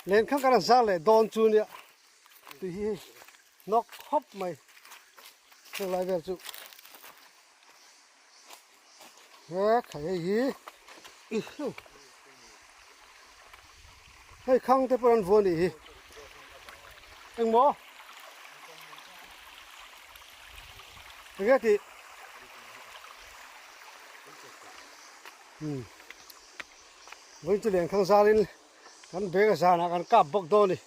Len khan kan zar leh dawn chu nia tui hi hei nawk khawp mai heng lai vel chu he khai hei hi hei khang te pawh an vuah anih hi engmaw enge tih umm vawiin chu len khang zarin Kan beng a zanah kan kap bawk dawn a ni.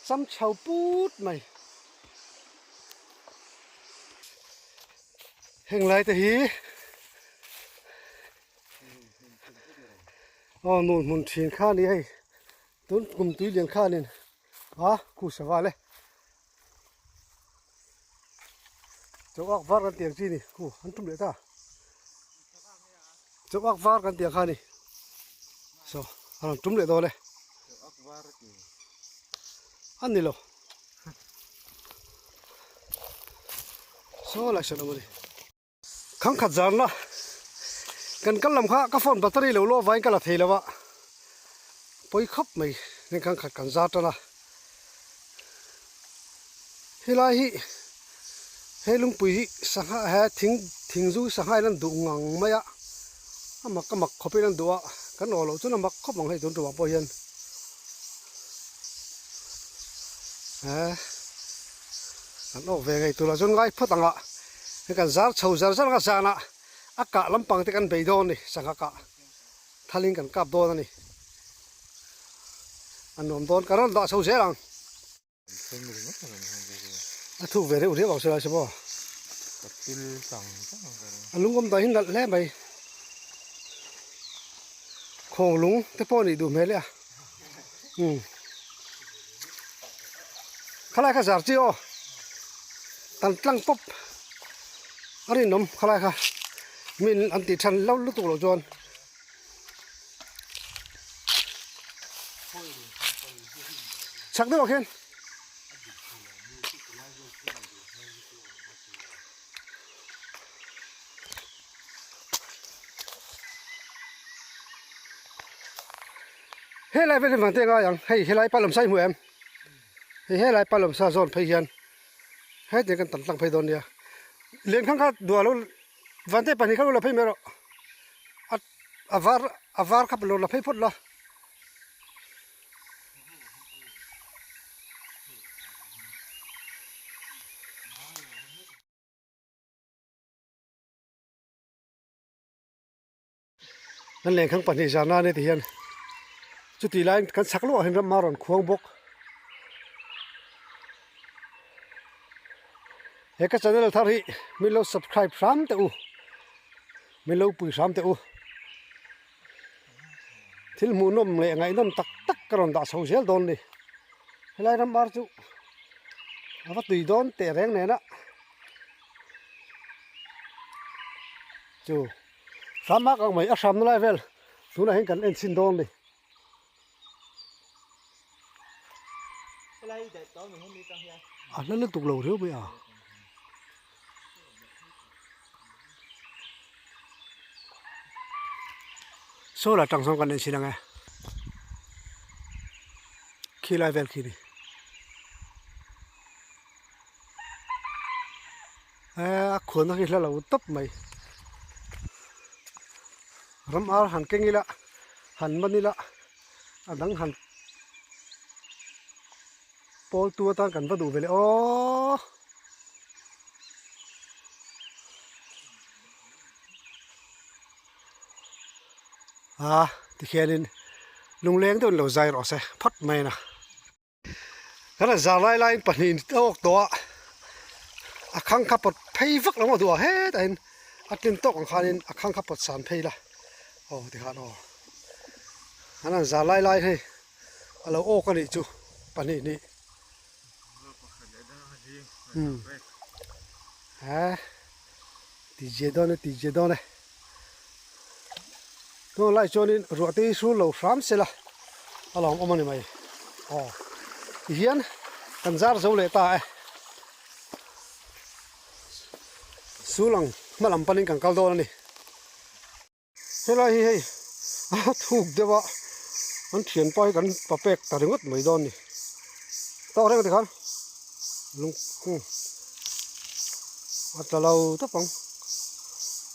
Cham chho put mai. Heng lai te hi aw nun hmun thin kha a ni hei tun kum tui lian khanin a khu sava le chawk var kan tiang chi ni khu an tum leh ta. Chawk ak var kan tih ang kha a ni so a rawn tum leh dawn e a ni lo saw lai sawn awm a ni khang khat zarna kan kal lam kha ka phone battery lo lawh avangin ka la thei lo a pawi khawp mai heng khang khat kan zar tan a helai hi he lungpui hi sangha he thing thing zu sangha in an duh ngang mai a a mak a mak khawp in an duh a kan aw loh chuan a mak khawp ang hei tun tumah pawh hian he kan awk ve ngei turah chuan ngai phawt ang a hei kan zar chho zar zar ang a zanah a kah lampang te kan bei dawn a ni sangha kah thalin kan kap dawn a ni a nuam dawn ka rawn dah chho zel ang. A thuk ve reuh riau ang silai se maw? Ka pil tang tang ang ka ring. A lung awm dan hi nalh hle mai. Khawng lung te pawh nih duh hmel e a. Umm. Khalai kha zar chi aw. Tan tlang pawp a rinawm khalai kha. Min an tih than lo lutuk loh chuan. Chak deuh ah khian helai vel hi vang te ngai ang hei helai pa lawmsa i hmu em hei helai pa lawmsa zawn phei hian hetiang kan tam tlang phei dawn nia lenkhang kha duah lo Vante pahnih kha lo la phei mai rawh a a var a var kha lo la phei phawt la. Kan lengkhang pahnih zan a ni ti hian chuti laiin kan chak luah hian ram a rawn khuang bawk. He ka channel thar hi min lo subscribe hram teh u min lo pui hram teh u thil hmuh nawm leh ngaihnawm tak tak ka rawn dah chho zel dawn a ni helai ram ar chu a va tui dawn teh reng nen a chu hram ak ang mai a hramna lai vel tunah hian kan en chhin dawn a ni. A hla lutuk lo riau mai a. Saw la tang sawn kan en chhin ang e. Khi lai vel khi ni. A khuan khi hla lo tawp mai. Ram ar han keng ila han man ila a dang han pawl tu atan kan va duh ve leh aw. A tikhianin lungleng deuhin lo zai rawh se phawt mai a. Kan han zar lai laiin pahnih a awk tawh a, a khang kha pawt phei vak lo maw duh a hetah hian a tlin tawk ang khanin a khang kha pawt san phei la aw tikhan aw an han zar lai lai hei a lo awk a nih chu pahnih hnih umm he ti zia dawn e ti zia dawn e Tunah lai chuanin ruah te hi sur lo hram se la a lawm awm a ni mai aw tihian kan zar zo leh ta e sul ang hma lam panin kan kal dawn a ni helai hi hei a thuk deuh a. An thianpa hi kan pa pek ta ringawt mai dawn a ni. Tawk reng tikhan lung a tla lo tawp ang.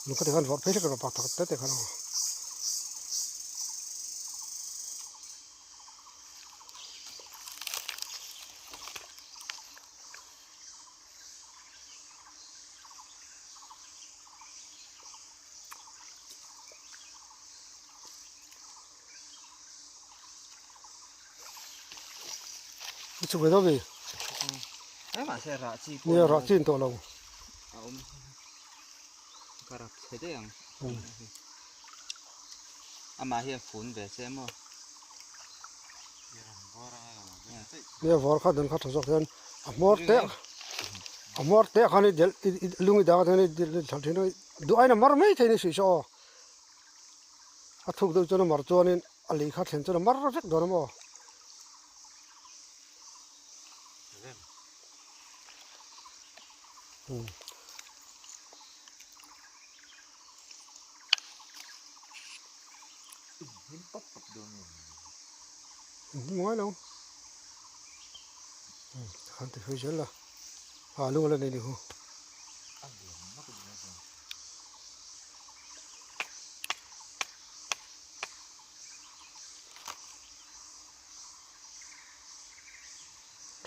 Lung kha tikhan vawrh phei hlek rawh pakhat te te khan aw. Chu ve dawn mi. Nia rah chi an tawh lo. Ka rap chhe daih ang. Amah hian fun ve che maw. Nia vawr kha dan kha tha zawk hian a hmawr te a hmawr te khan i delh i lung i dang atangin i delh tha thin a duh aiin a mar mai thei a ni hrih saw aw. A thuk deuh chuan a mar chuanin a lei kha thlen chuan a mar vek dawn a maw? Inhlim ngai lo. Tikhan ti sawi zel la. A lung a la nei ni hu.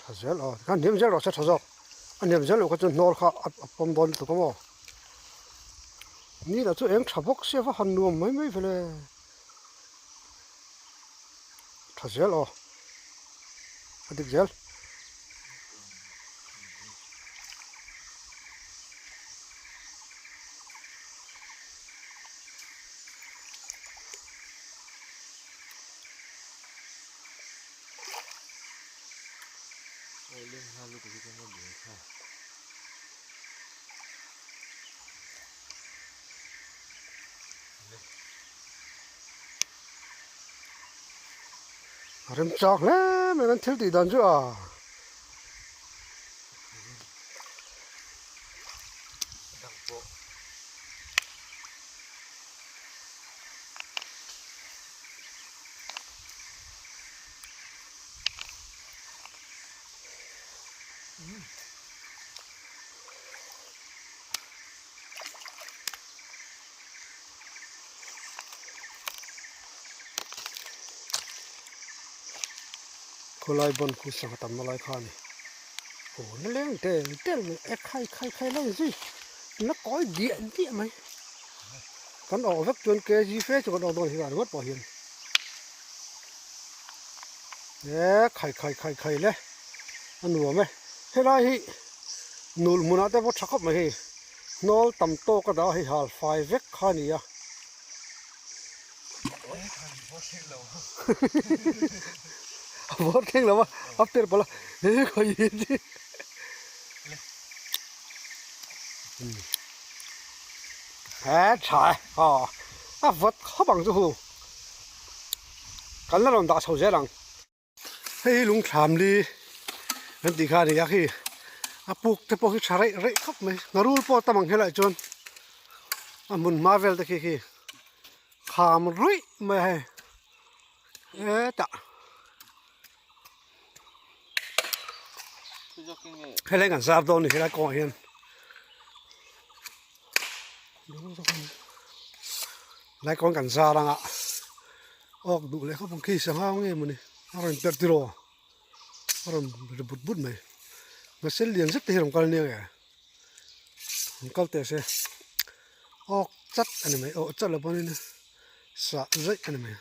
Tha zel aw tikhan hniam zel rawh se tha zawk a hniam zel loh kha chuan hnawl kha a pawm dawn lutuk a maw ni lah chu eng tha bawk sia va han nuam mai mai vele tha zel aw a dik zel. A rem chak hle mai kan thil tih dan chu a. Khawlai ban khu sangha tamna lai kha a ni aw na leng tel tel mai e khai khai khai lai zui na kawi diah diah mai kan awh vek chuan kg fe chu kan awk dawn hi ringawt pawh hian e khai khai khai khai le a nuam e helai hi nul hmunah te pawh tha khawp mai hei hnawl tam tawk a dah a hei hal fai vek kha a ni a. A vawr thleng lo a a per palh a he khawi hi chi he tha e aw a vawt khawp ang chu hu kan la rawn dah chho zel ang. Hei hi lungthlam li kan tih kha a ni a khi a puk te pawh khi tha reih reih khawp mai ngharul pawh a tam ang helaiah chuan a hmun hma vel te khi khi kham ruih mai a hei hetah helai kan zar dawn a ni helai kawngah hian helai kawng kan zar anga. Awk duh leh khawp ang khi sangha nge mawni a rawn perh tiraw a rawn ri but but mai mahse lian zet te hi a rawn kal nia nge rawn kal teh se awk chat a ni mai awh chat lo pawhin sah zaih a ni mai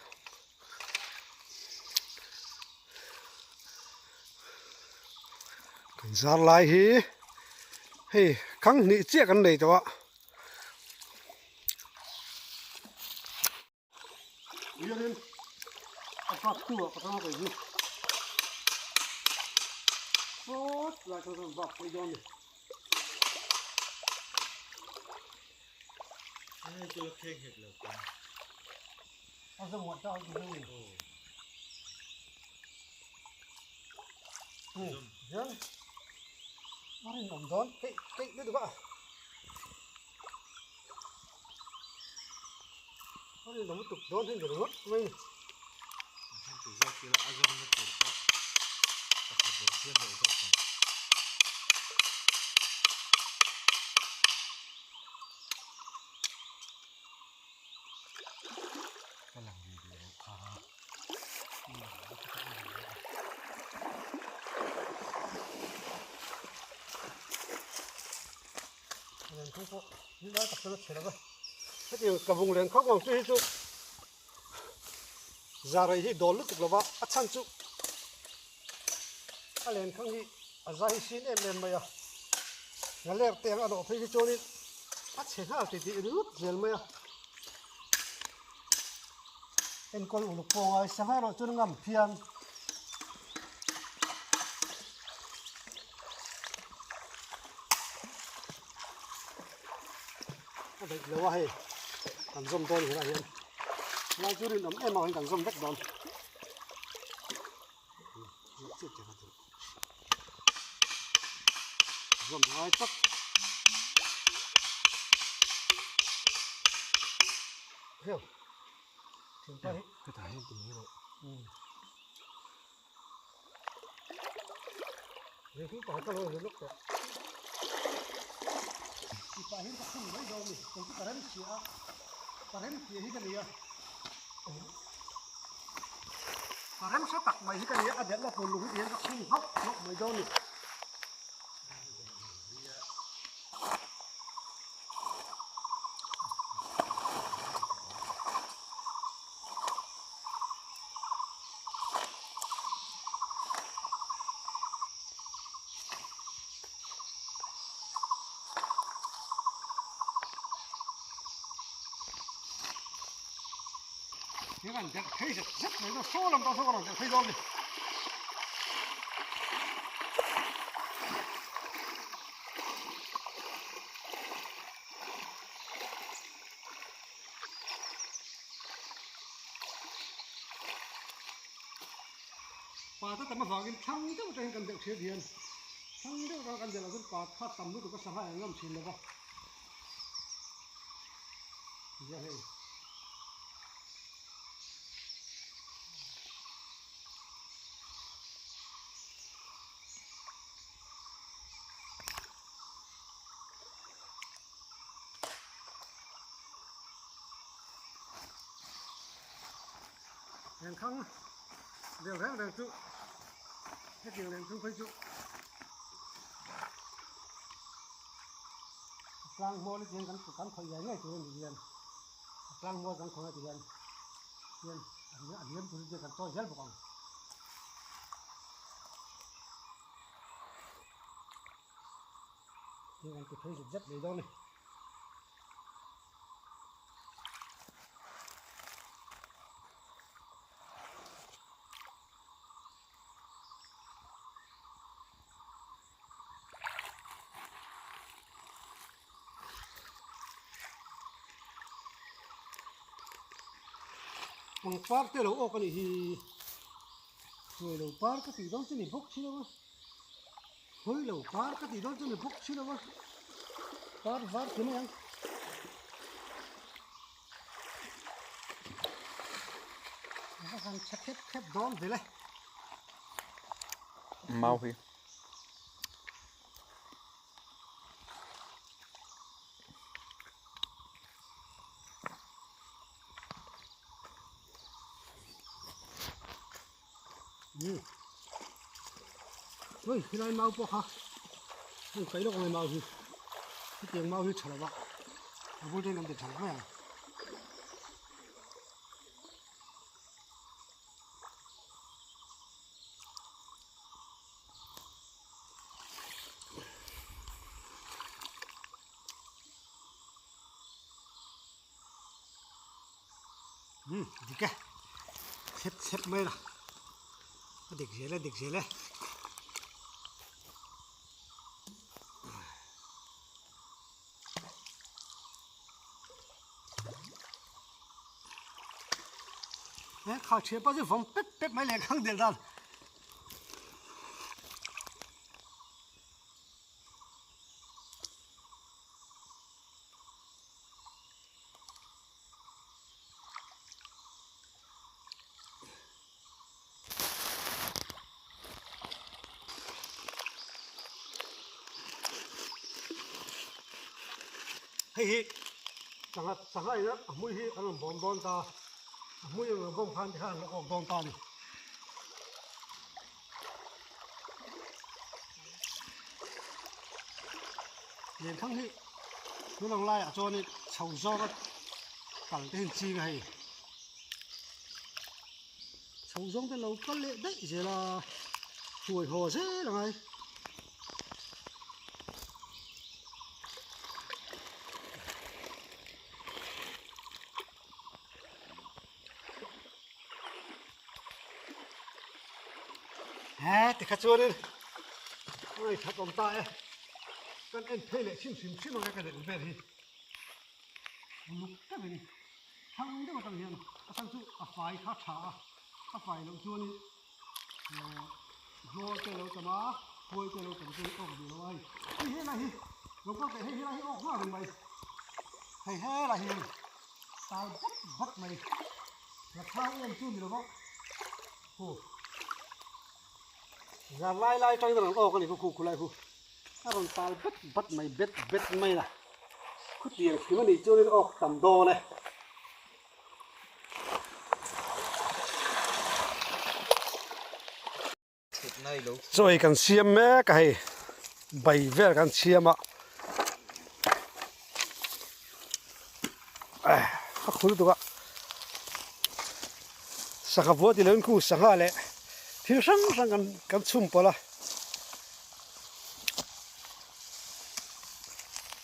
kan zar lai hi hei khang hnih chiah kan nei tawh a. Hianin a kap tu ah ka tang thei hi sawt lai khan chuan bak phei dawn a ni. A zawng ah chau chu hei. Hian a rinawm dawn keih keih lutuk a. A rinawm lutuk dawn hi ni ringawt mai a ni. Zawk ila a zawmna tur pawh pakhat rawn siam leh zawk ang. Ka lang ve ve lo kha. Lengkhang pawh ni lai tak chuan a chhe lo va. Hetiang ka vung lengkhang ang chu hi chu Zarei hi dawl lutuk lova a chhan chu a lenkhang hi a zai sin em em mai a, ngaler te ang a dawh phei hi chuanin a chhe nghal ti tih ringawt zel mai a, enkawl uluk pawh a ngai sangha erawh chuan ngam phian. A daih lo a hei kan zawm dawn hi hian lai chu rinawm em avangin kan zawm vek dawn zawm ngai tak heu thingpa hi hetah hian ti mai rawh Pa te tam avangin thlang deuh atangin kan deuh thir hian thlang deuh atanga kan delh ah chuan pa kha tam lutuk a sangha eng ngam thin lova zia hei. Lengkhang deuh reng reng chu hetiang lengkhang phei chu a tlang hmual hi tihian kan kan khawih ngei ngei tur a ni hian a tlang hmual kan khawih a ti hian hian a hniam tur hi kan chawi zel bawk ang. Heng an ti phei zet zet mai dawn a ni. Pangpar te lo awk a nih hi hnuai lo par ka tih dawn chu ni bawk si lo a. Hawi lo par ka tih dawn chu ni bawk si lo a par var ti mai ang. A va han tha khep khep dawn ve le. Mau hi. Ui helai mau pawh kha heng kaih lawk ang mau hi hetiang mau hi tha lo va a bul ten an ti tha lo mai ang. Um dik e thlep thlep mai la a dik zel e dik zel e. He kha thian pa chu vawm pep pep mai leh khang del dan. Hei hi sangha sangha in a hmui hi an rawn bawm dawn ta a hmui an rawn bawm khan tikhan an lo awk dawn ta a ni. Lenkhang hi tun ang laiah chuanin chho zawnga kal te hi an ching a hei. Chho zawng te lo kal leh daih zel a, hruai haw zel ang ai. He tikha chuanin ngaihthlat awm ta e, kan en phei leh chhim hrim hrim ang e ka delh vel hi uluk deuhin. Thlang deuh atang hian a chhan chu a fai kha tha a, a fai loh chuanin hnawl te lo tam a, khuai te lo tam chu awk duh lo a hei. Hei helai hi lo kal teh hei helai hi awk nghal reng mai, hei helai hi tal bat bat mai, Rathlang em chu ni lo va, hu zar lai lai atangin a rawn awk a ni khu khu khulai khu a rawn tal bat bat mai bet bet mai a. Khutiang hrim a nih chuanin awk tam dawn e. Chaw ei kan siam mek a hei bai vel kan siam a a khul tuk a sangha vua ti loin khu sangha leh thil hrang hrang kan kan chhum pawlh a.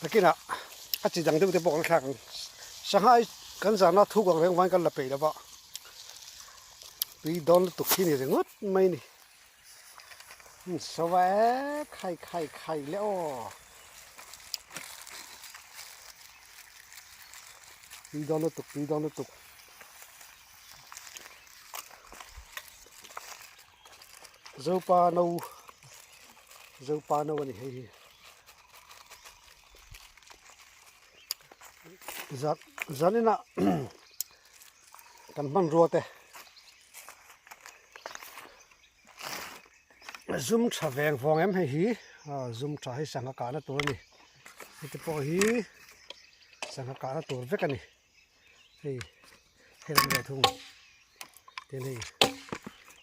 Nakinah a chi dang deuh te pawh kan thlak ang. Sangha hi kan zana thuk ang reng vangin kan la peih lo va, tui dawn lutuk hi ni ringawt mai a ni. Saw e khai khai khai le aw. Tui dawn lutuk tui dawn lutuk. Zopa no Zopa no a ni hei hi zan zaninah kan hmanrua te zum tha veng vawng em hei hi aw zum tha hi sangha kahna tur a ni heti pawh hi sangha kahna tur vek a ni. Hei hei lam ve thung tin hei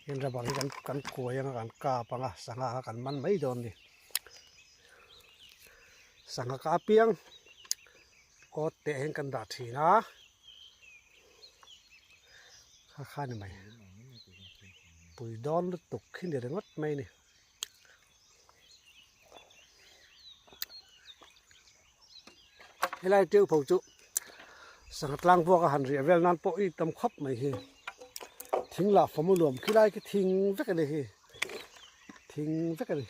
in rubber hi kan kan kuai anga kan kap anga sangha kha kan man mai dawn a ni sangha ka apiang kawt teh hian kan dah thin a kha kha ni mai pui dawn lutuk hi ni ringawt mai a ni. Helai teuh pho chu sangha tlang vuak a han riah vel nan pawh i tam khawp mai hi thing lah fawm a nuam khilai khi thing vek a ni hi thing vek a ni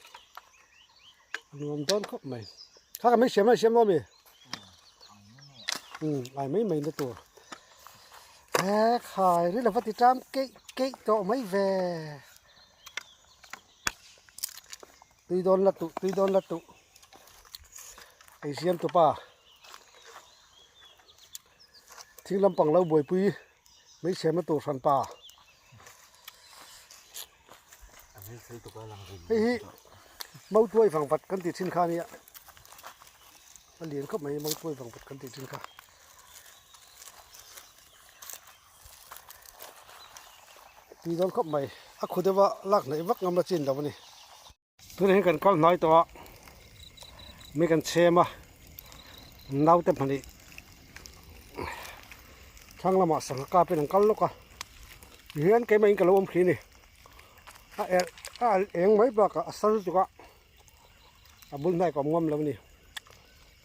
a nuam dawn khawp mai kha ka mai siam mai siam dawn mi um ai mai mai na tur he khai ri lova ti ṭam keih keih tawh mai ve. Tui dawn la tuh tui dawn la tuh ei siam tupa thing lampang lo buaipui mai siamna tur hran pa hei hi mautuai vangvat kan tih thin kha ania a lian khawp mai mautuai vangvat kan tih thin kha. Tui dawn khawp mai a khu deuh a lak hnaih vak ngam la chin lo a ni. Tunah hian kan kal hnai tawh a mi kan chhem a naute pahnih thlang lamah sangha kap in an kal lawk a tihian keimah in ka lo awm khi a ni a elh a alh eng mai bakah a sal lutuk a a bul hnai ka awm ngam lo a ni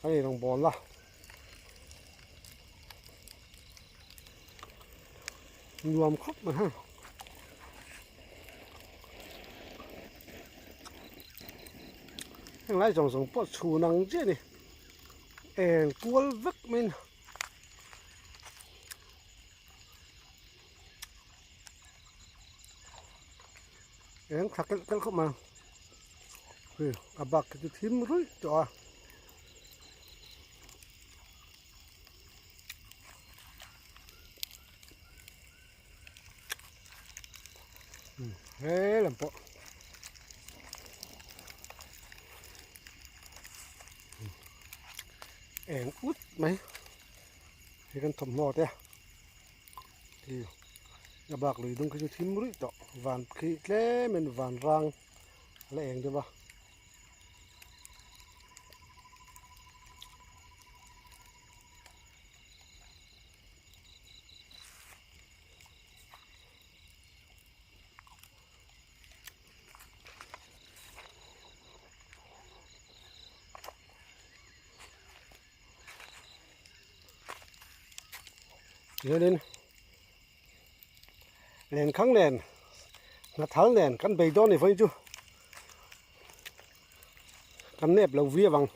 a ni rawngbawl a. Nuam khawp mai hei. Heng lai zawng zawng pawh chhun ang chiah a ni. Eng kual vek mai a ni. Eng thla kelh kelh khawp mai a. Hei a bak khi chu thim ruih tawh a. He lam pawh Eng ut mai hi kan thawmhnaw te khi a bak lui dung khi chu thim ruih tawh van khi tlem in van rang a la eng deuh a. Tihianin lenkhang nen hnathal nen kan bei dawn a ni vawiin chu kan nep lo viau ang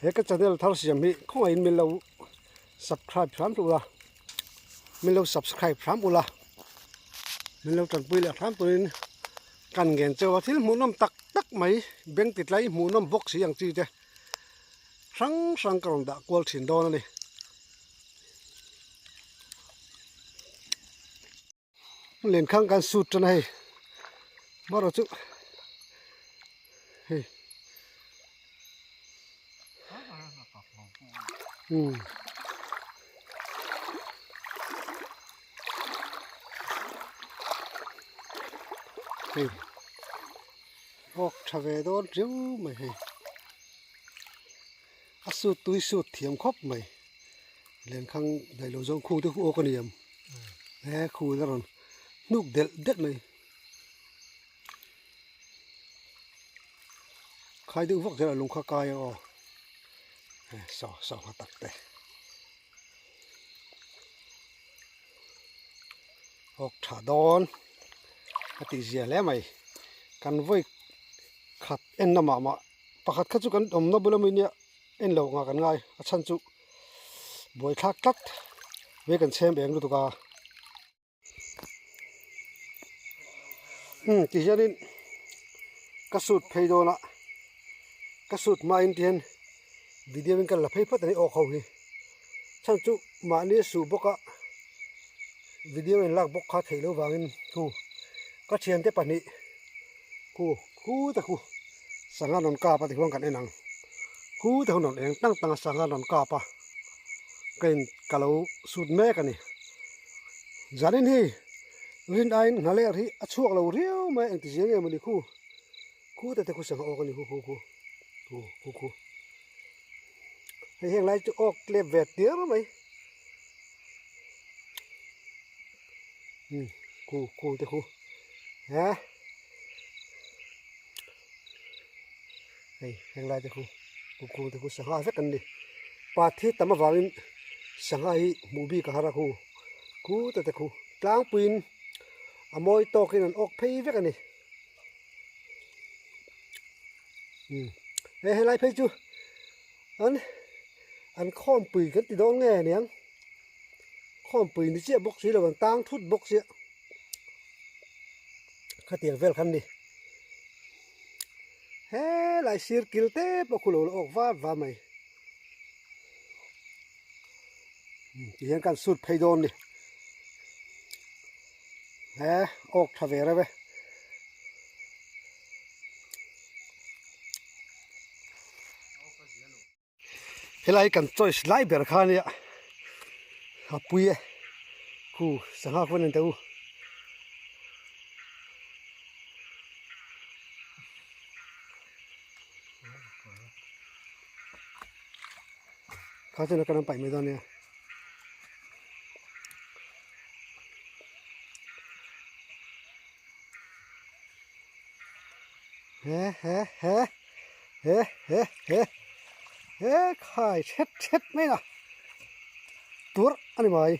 he ka channel thar siam hi khawngaihin min lo subscribe hram tawh ula min lo subscribe hram ula min lo tanpui leh hram turin kan ngen cheu a thil hmuhnawm tak tak mai bank ti tlai hmuhnawm bawk si ang chi te hrang hrang ka rawn dah kual thin dawn a ni. Lenkhang kan sut tan a hei marawh chu hei umm hei awk tha ve dawn riau mai hei a sut tui sut thiam khawp mai. Lenkhang daih lo zawng khu te khu awk a ni em he khu in a rawn hnuk delh delh mai khai deuh vak zel a lung kha kai a aw saw saw ngha tak te awk tha dawn a tih zia hle mai kan vawi khat en na mah mah pakhat kha chu kan awmna bula mi nia. En lo ngah kan ngai a chhan chu buai thlak tlat ve kan chhem eng lutuk a umm ti hianin ka sut phei dawn a ka sut hmain ti hian video in ka la phei phawt a ni awk ho hi chhan chu mahni a suh bawk a video in lak bawk kha theih loh vangin thu ka thiante pahnih. Khu khu te khu sangha rawn kap a tichuan kan en ang khu te hun rawn eng tang tang a sangha rawn kap a ka in ka lo sut mek a ni zanin hi rin aiin nghaler hi a chhuak lo riau mai engti zia nge mawni khu khu te te khu sangha awk a ni khu khu khu khu khu khu hei heng lai chu awk tlep ve tir mai umm khu khu te khu he hei heng lai te khu khu khu te khu sangha vek an ni pa thi tam avangin sangha hi hmuh bik a har a khu khu te te khu tlangpuiin a mawi tawkin an awk phei vek a ni umm he helai phei chu an an khawmpui kan ti dawn nge aniang. Khawmpui ni chiah bawk si lo an tang thut bawk sia khatiang vel khan ni helai sir kil te pawh khu lo la awk var var mai ti hian kan sut phei dawn ni he awk tha ve reuh e. Helai kan choice lai ber kha ania a pui e khu sangha khaw nen teh u. Kha chuan a kan an paih mai dawn ania. He he he he he he he khai thet thet mai a tur a ni mai.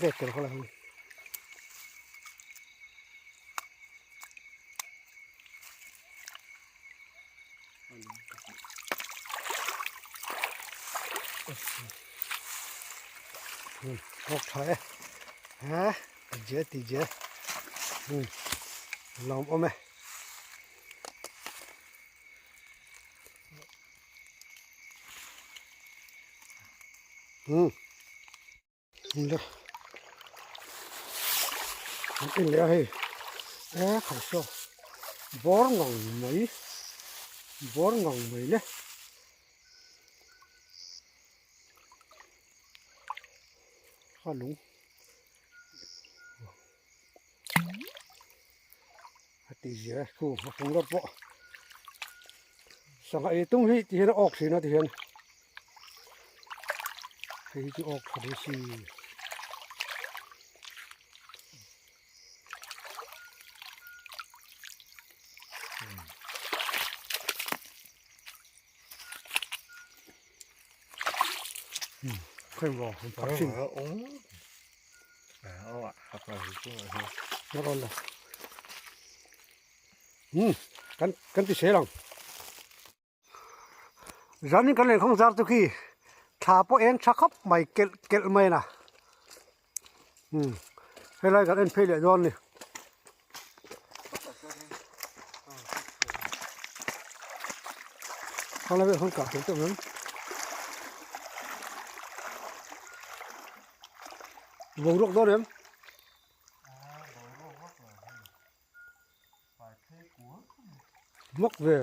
Vek tel khaw lai hi. Bawk tha e ha ti je ti je. Lawm awm e. Um. Le. An en leh a hei. E khaw saw. Bawr ngang mai. Bawr ngang mai le. Kha lung. A ti zia e khu a kung lawt pawh sangha ei tung hi ti hian a awk thin a ti hian hei hi chu awk tha dawn si. Kan kan ti sel ang zanin kan lenkhawng zar chu khi thla pawh eng tha khawp mai kelh kelh mai a umm helai kan en phei leh dawn a ni. Khawlai vel hawn kah tur te awm em? Boruak dawn em? Mawk ve.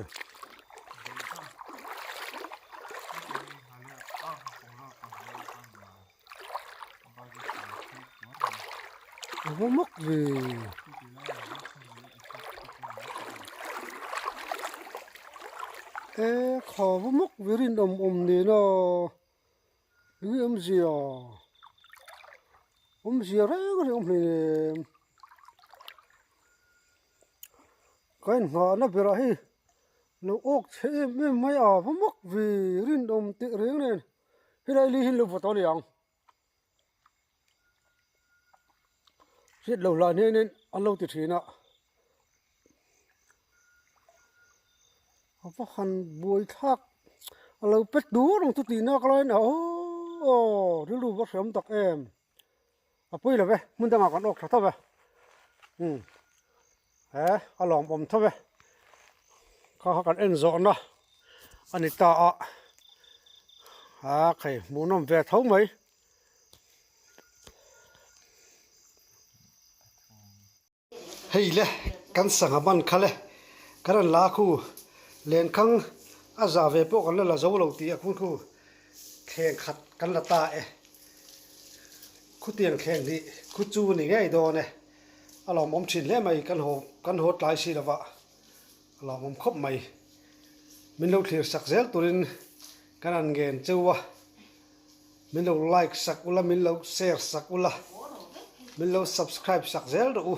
A va mawk ve. E kha va mawk ve rinawm awm nen a eng awmzia awmzia reng reng awm hleinem ka inhnahna berah hei lo awk chhe em em mai a va mawk ve rinawm teh reng nen helai li hi an lo vaw tawh a ni ang. Hriat lo hlan hianin an lo ti thin a, a va han buai thlak a lo pe tur ang chu tih nak laiin a aw rilru va hreawm tak em a pawi lo ve hmun dangah kan awk tha tho ve umm he a lawmawm tho ve kha kha kan en zawhna a ni ta a a khai hmuhnawm ve tho mai. Hei le kan sangha man kha le kan rawn la khu lenkhang a za ve pawh kan la la zo lo tih a khung khu thleng khat kan la ta e khutiang thleng hi khu chu a ni ngei dawn e a lawmawm thin hle mai kan haw kan haw tlai si lova a lawmawm khawp mai min lo thlir sak zel turin kan rawn ngen cheu a. Min lo like sak ula, min lo share sak ula, min lo subscribe sak zel rawh u.